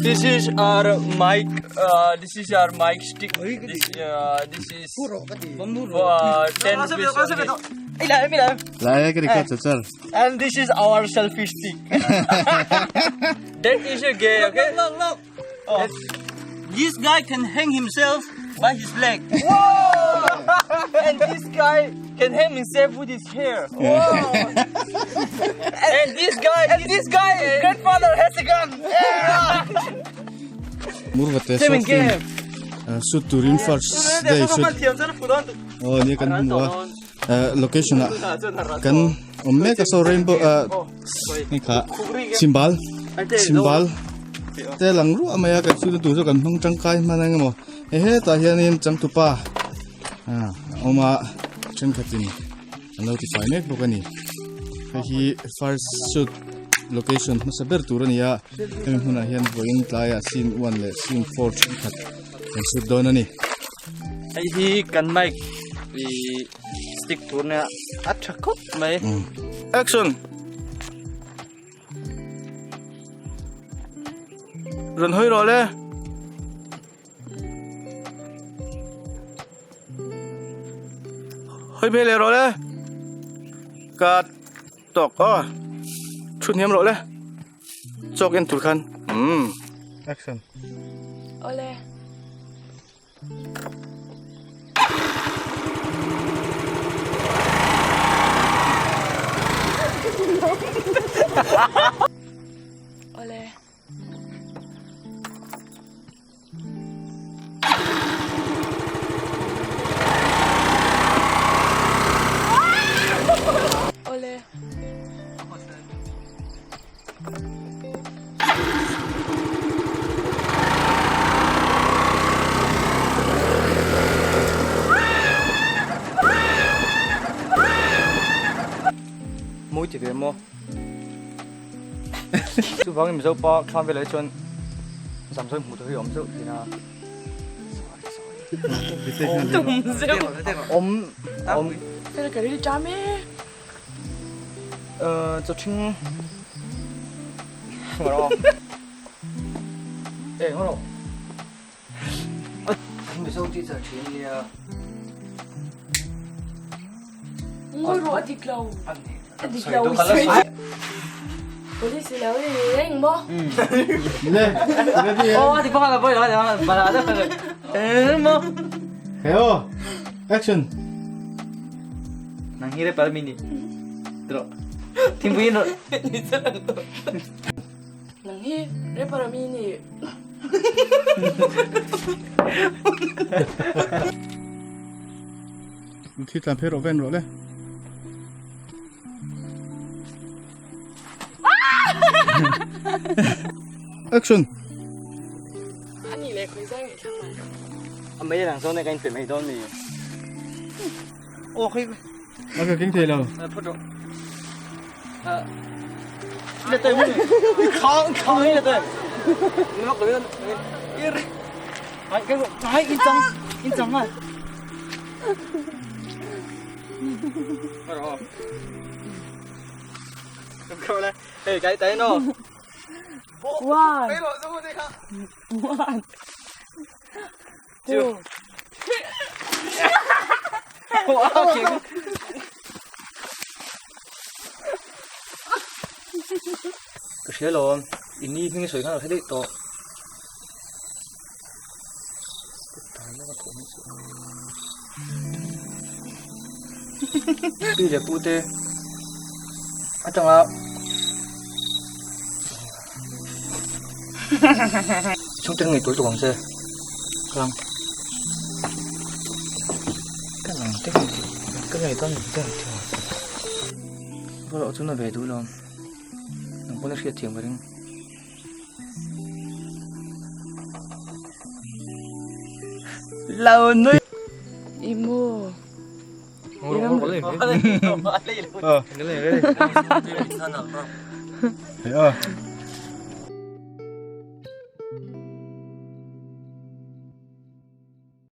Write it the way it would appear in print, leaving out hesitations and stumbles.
This is our mic. Uh, this is our mic stick. This, uh, this is uh, 10 rupees only. Lai ka record char char. And this is our selfie stick. That is a gay, okay? Look, look, look. This guy can hang himself by his leg. Whoa! And this guy can hang himself with his hair. Whoa! And this guy, and this guy, grandfather has a gun. Yeah! Murvate short film shoot turin first day shoot aw nia kan hmu a location ah kan awm mek a saw rainbow ah hei kha chhimbal chhimbal te lang ruah mai a kan shoot na tur chu kan hmang tangkai hman ang emaw hei hetah hianin changtupa ah a awm a thenkhatin an lo ti fai mek bawk a ni hei hi first shoot location hmasa ber tur a ni a hemi hmunah hian vawiin tlaiah scene one leh scene four thenkhat kan shoot dawn a ni. Hei hi kan mic i stick tur nia a tha khawp mai. Action! Rawn hawi rawh le. Hawi phei leh rawh le. Ka tawk aw. Thu hniam rawh le. Chawk en tur khan. Umm. Action. Ole. Ole. Ole. Mawi ti ve maw? Chuvangin Mizo pa thlam velah hi chuan zamzawi hmuh tur hi a awm zeuh thin a. Awm awm. Fel ka ril ṭam e. Chaw ṭhing ngaw rawh. E ngaw rawh. Mizo teacher ṭhin nia. Ngawi rawh a dik lo. A dik lo. Police lo i reng maw? Le, ready eh? Oh, a dik bawk a, boy, bala da. Eh maw? Hey oh, action. Nang hi re pal mini. Tro. Thingpui in rawh. Nang hi rapper ami ni. Thi tlan phei rawh ven rawh le. Action. Ani le khoi zai ngai thlang man. A mei lang zawn e ka in pe mai dawn mi. Aw khi. A ka keng thei lo. Phut rawh. Le tay mu. Khang khang le tay. Nó có lên. Ai cái ai in chang in chang à. Hey cái tay nó. One. One. Two. Ka hria lo i ni hming sawi khan ka hre daih tawh. Pi leh pu te atanga chhungte ngei tur tuk ang che klang ka nang te ka ngei dawn te ka rawh chu na ve duh lo nang pawn a hriat thiam ka ring. Lo nui. Imo. Ờ.